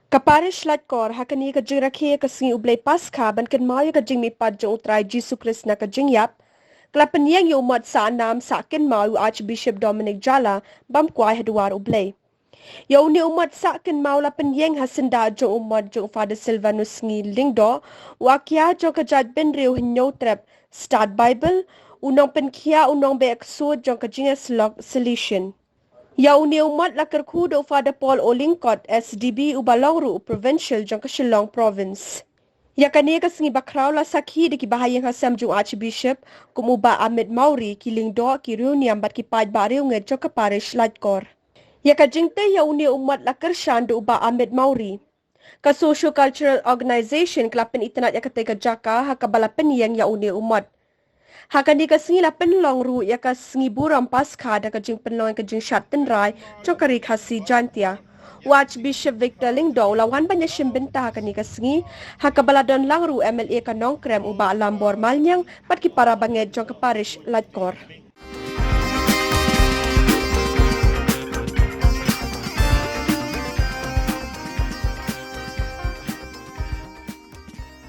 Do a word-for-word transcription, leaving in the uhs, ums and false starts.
Ka Parish Laitkor ha kane ka jingrakhe ka sngi U Blei Paskha ban kynmaw ïa ka jingmihpat jong U Trai Jisu Khrist na ka jingïap, ka la pynïeng ïa u mot sahnam sah kynmaw u Archbishop Dominic Jala bam kwai ha dwar U Blei. Ïa une u mot sah kynmaw la pynïeng ha syndah jong u mot jong u Father Silvanus Sngi Lyngdoh, u akia jong ka jaitbynriew Hynñiewtrep Stad Bible, u nongpynkhiah u nongbeh ksuid jong ka jingïasyllok Salesian. Ïa une u mot la kyrkhu da u Father Paul Olyngkot, S D B, uba long ruh u Provincial jong ka Shillong Province. Ïa kane ka sngi bakhraw la sakhi da ki bahaïing hasem jong u Archbishop, kum u Bah Amit Mawrie, ki Lyngdoh, ki Riewniam bad ki paidbah riewngeit jong ka Parish Laitkor. Ïa ka jingtei ïa une u mot la kyrshan da u Bah Amit Mawrie. Ka Socio-Cultural Organisation ka la pynitynnad ïa katei ka jaka ha kaba la pynïeng ïa une u mot. Ha kane ka sngi la pynlong ruh ïa ka sngi burom Paskha da ka jingpynlong ïa ka jingshad tynrai jong ka Ri Khasi Jaintia. U Archbishop Victor Lyngdoh u la wan ban ïashim bynta ha kane ka sngi, ha kaba la don lang ruh u M L A ka Nongkrem u Bah Lambor Maliang bad ki para bangeit jong ka Parish Laitkor.